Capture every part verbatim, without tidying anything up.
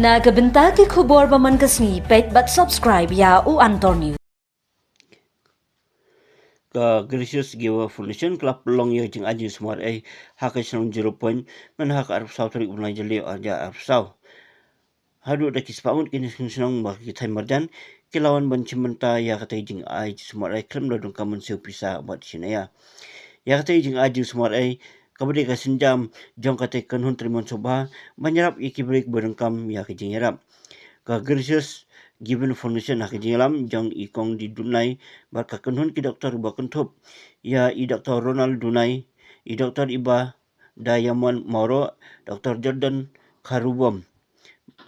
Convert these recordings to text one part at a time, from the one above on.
Na ka bynta ki khubor ba man ka sngi, peit bad subscribe ïa U Antor News. Ka Gracious Giver Foundation ka la pynlong ïa ka jingai jingsumar ei ha ka shnong Zero Point, man ha ka arphew saw tarik u bnai Jylliew arhajar arphew saw. Haduh da ki spah ngut ki nongshong shnong bad ki thaiñ marjan ki la wan ban shim bynta ïa katei ka jingai jingsumar ei khlem da donkam ban siew pisa bad siew naïa. Ïa katei ka jingai jingsumar ei kaba dei ka sienjam jong katei ka kynhun trei mon sngewbha ban ïarap ïa ki briew ba donkam ïa ka jingïarap. Ka Gracious Giver Foundation ha ka jingïalam jong i Kong D Dunai bad ka kynhun ki doktor ba kynthup ïa i Doktor Ronald Dunai, i Doktor Iba Diamond Mawroh, Doktor Jordan Kharubom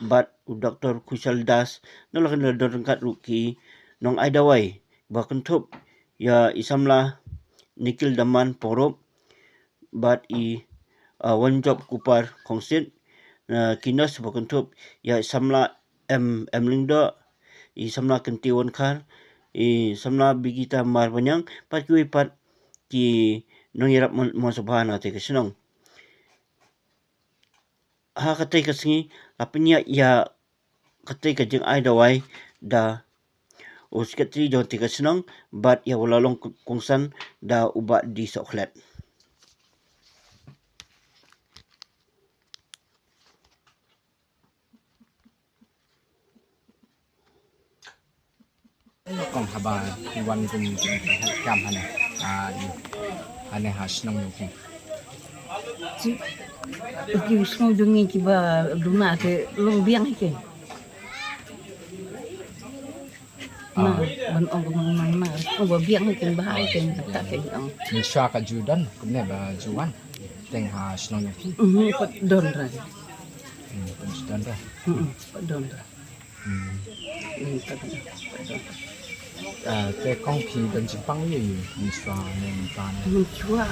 bad u Doktor Kushal Das, nalor kine la don ryngkat ruh ki nongai dawai ba kynthup ïa i samla Nikhil Daman Pongrup bad i, uh, Wanjop Kupar Khongsit, uh, ki nurse ba kynthup ïa i samla M M Lyngdoh, i samla Kynti Wankhar, i samla Bigita Marbaniang bad kiwei pat ki nongïarap mon, mon sngewbha na katei ka shnong. Ha katei ka sngi la pynïaid ïa katei ka jingai dawai da u secretary jong katei ka shnong bad ïa u la long kongsan da u Bah D Sohkhlet. Kong haba ki wan kum ki head camp hane, ah, i, hane ha shnong jong ki. Ki, ki shnong jong ngi kiba duna ki long biang hi ki. Na, ban ong kum nang na, ong ba biang hi ki, ba hi ki, kata ki ong. Mynshuwa ka ju don kumne ba ju wan teng ha shnong jong ki? Mhm, pat don ra. Hmm, pat don ra. Mhm, pat don ra. Hmm. Hmm, pat don. Pat don. Ah, te kong phi don jingpang ïa u mynshuwa ne mynta ne? Mynshuwa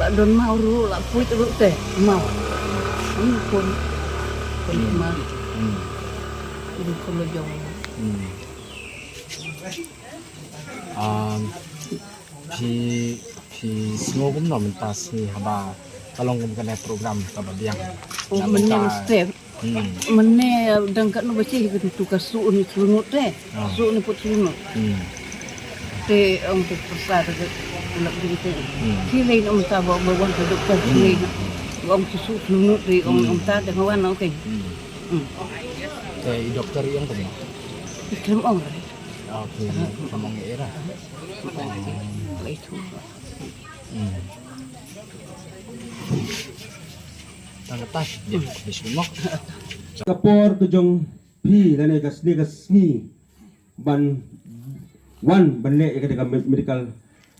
la don maw ruh, la poi ruh te maw. Hmm, pun. Pun ma. Hmm. Pun, pun la jong. Hmm. Um, phi, phi sngew kumno mynta sngi haba ka long kum kane program kaba biang? Oh, na mynne mynta mesti. Hmm. Mynne dang katno ba shi ka tu ka su ni selunut te. Ah. Su ni put selunut. Hmm. Te ong te pyrsa te lap ding te. Hmm. Shi lei na mynta ba, ba wan ka doktor shi lei na. Hmm. Ong shi su selunut te ong, hmm, ong ta te wan na, okay. Hmm. Hmm. Te i doktor i ong kumno? I khlem ong re. Okay, ka mong era. Lei tu. Hmm. Tang ka tas, dia, dia semok. Ka por ka jong phi lane ka sngi ka sngi ban wan ban leh ïa ka me-, medical,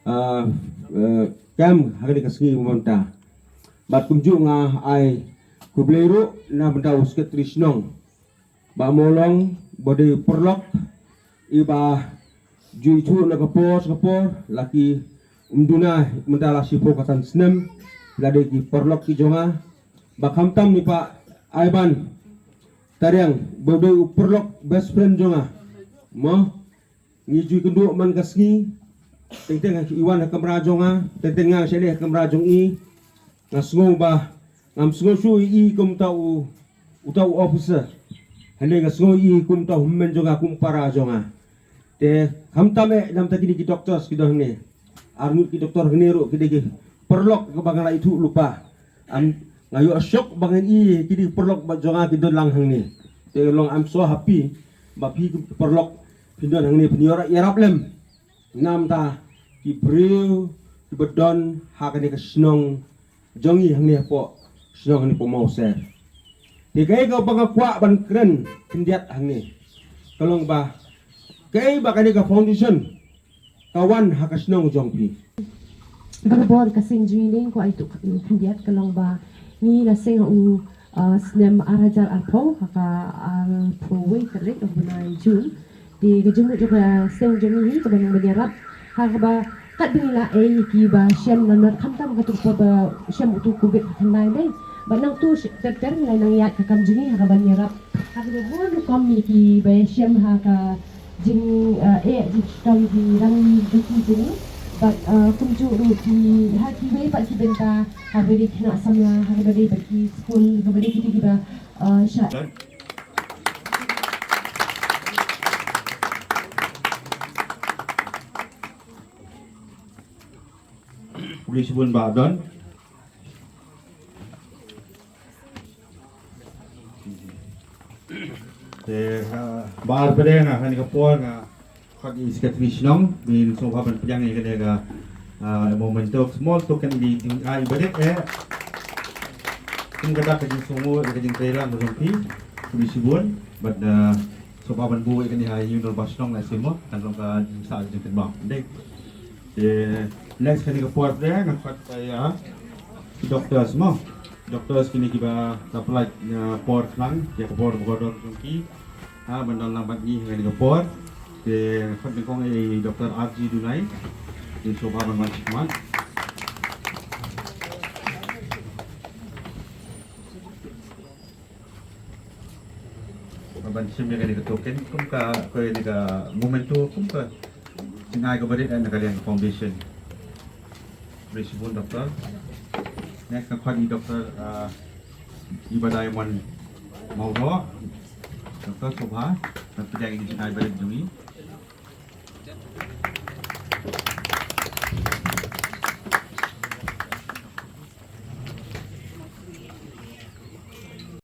ah, eh, camp ha kane ka sngi mynta. Bad kumjuh nga ai khublei ruh na bynta u secretary shnong. Bah Mawlong, ba dei u paralok, iba ju ithuh na ka por sha ka por, la ki ym duna mynta la shiphew ka san snem, la dei ki paralok ki jong nga. Ba khamtam i Bah Aiban Tariang, ba dei u paralok best friend jong nga. Mo, ngi ju ïakynduh man ka sngi, teng teng i wan ha kamra jong nga, teng teng nga sha leh ha kamra jong i, nga sngew ba ngam sngew shuh ïa i kum uta u, uta u officer. Hynrei nga sngew ïa i kum uta u hynmen jong nga, kum u para jong nga. Te khamtam eh namar kine ki doctors ki don hangne. Ar ngut ki doctor hangne ruh ki dei ki paralok kaba nga la ithuh lypa. Am, nga ïoh shock ba ngan i kine ki paralok ba jong nga ki don lang hangne. Te long, I'm so happy ba phi ki paralok phin don hangne, phin ïoh ïarap lem namar ki briew kiba don ha kane ka shnong jong ngi hangne hapoh shnong hangne hapoh Mawser. Te kaei kaba nga kwah ban kren khyndiat hangne ka long ba kaei ba kane ka foundation ka wan ha ka shnong jong phi. Barabor ka seng jong ngi, nga kwah ïathuh khyndiat ka long ba ngi la seng ha u, ah, snem ar hajar arphew ha ka arphew wei tarik u bnai Jun. Te ka jingmut jong ka seng jong ngi kaba nang ban ïarap ha kaba katba ngi la ei ïa kiba shem, namar khamtam katto katne ba shem uto u covid ha khyndai dei. Bad nangta ter ter ngi la nang ïaid ka kam jong ngi ha kaban ïarap ha kaba bun rukom ïa kiba shem ha ka jing, eh, eh, jingshitom ki rangbah jong ngi. Uh, kumjuh ruh ki ha kiwei pat ki bynta ha kaba ïadei ki khynnah samla, ha kaba ïadei bad ki skul, ha kaba ïadei kito kiba uh, shah. Khublei shibun Bah Don. Te, uh, Bah Arpade, nga kane ka por nga khot ïa i Secretary Shnong, bin sngewbha ban pdiang ïa kane ka, uh, memento, small token, i, i, i, i, bad, eh, kum ka dak ka jingsngew, ka jingtreilang ka jong phi, khublei shibun, bad, uh, sngewbha ban buh ïa kane ha ïing u Bah Shnong la shisien mo, kan long ka jingsah jingkynmaw. Te, next kane ka por te, nga khot ïa ki doctors mo. Doctors kine kiba la pynlait, uh, por khnang, ïa ka por ba kordor jong ki. Ha, ban don lang bad ngi ha kane ka por. Te, nga khot nyngkong ïa i Doctor R G Dunai. Te sngewbha ban wan shakhmat. Ban shim ïa kane ka token, kum ka, ka ïa kane ka memento, kum ka jingai kaba rit na ka liang ka foundation. Khublei shibun Doctor. Next nga khot ïa i Doctor, uh, Iba Diamond Mawdoh. Doctor sngewbha, ban pdiang ïa kane ka jingai ba rit jong i.